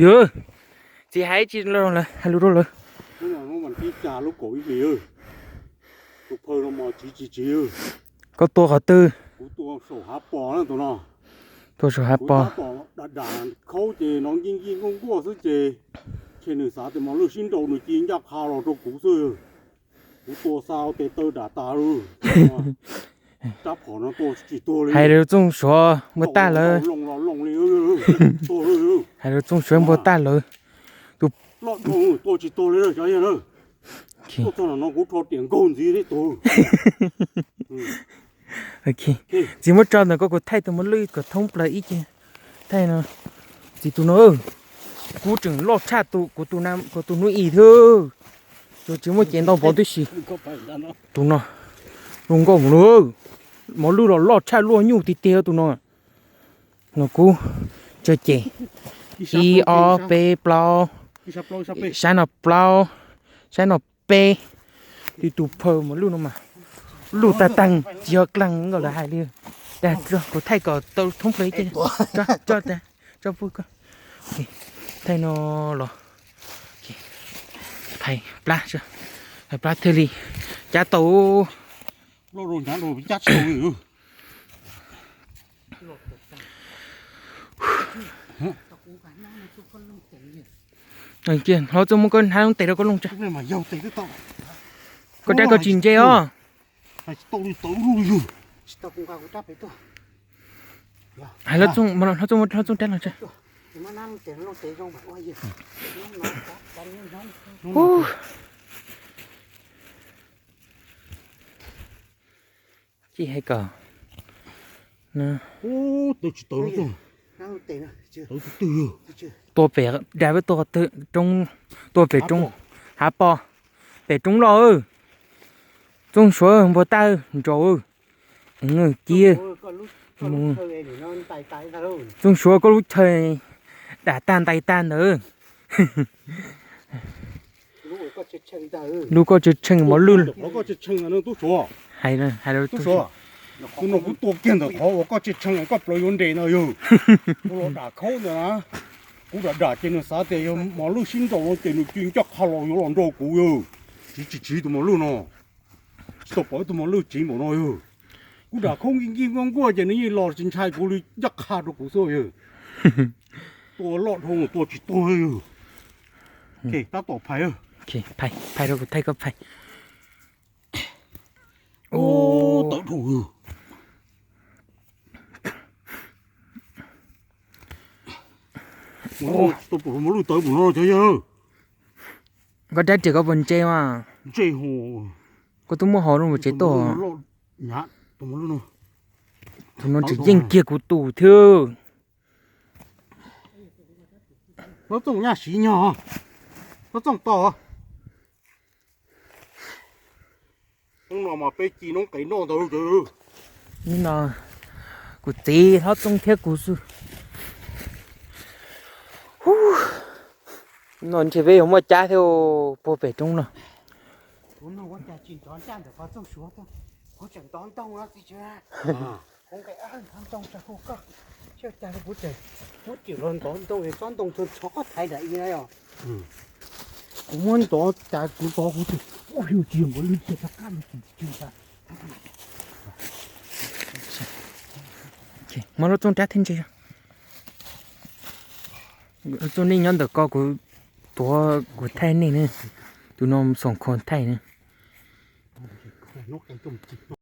Yog, txiv hais tsis lawm, hais lus rau lawv. Lub no mas tib cag lub kaum ib hlis, tus phawj no mas tsiv tsis tsiv. Koj tua qhov twg? Kuv tua saum hav pos na tus no. Tua saum hav pos. Kuv tab tom dam dam khaub ces no nkij nkij nkuaj nkuaj xwb ces, ces nws xav tias mos lwj sib nraus nws cia ncaj qha los rau kuv xwb. Kuv tua xa tes taw dam tas lawm. Rab phom no tua tsis tuag li. Hais rau Txooj Suav npua tag lawm. Hais rau Txooj Suav npua tag lawm. Tus loj dhau tua tsis tuag li cov yawg na. Tuaj txog no kuv rho riam nkaug ntxiv tib tug. Txiv muab tso ntawm ko kuv thaij tus mos lwj kom thoob plaws ib ce. Thaij no. Txiv tus no, kuv tseem loj tshaj tus kuv tus hnub ib thiab. Tsuas tsis muaj cev ntau npaum tib si. Tus no zoo nkauj mus lawm. Mos lwj los loj tshaj luaj nyuj tiag tiag tus no. No kuv tsawg ceg? Ib, ob, peb, plaub. Sab no plaub, sab no peb. Tib tug phawj mos lwj no mas luj tag tag tsis yog dlaag nkauj lawv hais li. Dag, kuv thaij kom tau thoob plaws ib ce. Tso, tso, tso pub koj. Thaij no los. Phais plab, phais plab thiaj li cab tau. Hlob Txooj muab koj hnab loob tes rau koj looj tso. Koj rab koj tsis ntse os. Hais Hlob Txooj, Hlob Txooj, Hlob Txooj rab los tso. Tsis hais kom tua pem, dag peb tua qhov twg roob, tua pem roob, hav pos, pem roob loj. Txooj Suav npua tag nraud. Ci, Txooj Suav koj lub chaw dam tag ntais tag ntawd. Lub koj tseem tsheej mos lwj. Hais, hais rau Tub Suav, tus no kuv tua kiag ntawm qhov uas koj tseem tsheej koj plaws yuav nres no yog. Kuv los dam khaub ntawd na, kuv dam dam ces nws xav tias yog mos lwj sib nraus no ces nws cia ncaj qha los yuav los nrog kuv yog. Tsiv tsis tsiv tus mos lwj no, tsis tau pom ib tug mos lwj tsiv npaum no yog. Kuv dam khaub nkij nkij nkuaj nkuaj ces nws yeej los tsis ntshai kuv li, ncaj qha rau kuv xwb yog. Tua loj dhau tua tsis tuag yog. Tab tom phais, phais rau kuv thaij koj phais. Tawv dhau yog. Tua pom mos lwj tawv pom no cov yawg. Koj rab riam koj puas ntse mas? Ntse hos. Koj twb muab hau lub tsev tuaj. Tus no tseem yeej kiag kuv tus thiab. Hlob Txooj nyaj siv nyog, Hlob Txooj tos. Hnub no mas peb ci noob qes noj ntawd. Hnub no kuv txiv Hlob Txooj thiab kuv xwb. No ntshe peb yuav muaj cab thiab puag pem roob no. Kuv nug ua cas tsis nrov ncaj ntawm qhov Txooj Suav, kuv tseem ntov ntoo no txiv tswv. Kuv nqes ntov ntoo tsa hu koj, sij cas kuv tseem muab cwm los ntov ntoo, tsob ntoo txhob thaiv nram i na yom. Kuv muab ntov cas kuv ntov kuv tseem ua yus tsis yog nkaus li cia rov qab los tseem tsis tsis tas. Muab Hlob Txooj rab thiab ntse. Txooj nej nyob ntawm ko kuv tuav kuv thaij nej na. Tus no xoom khos thaij na.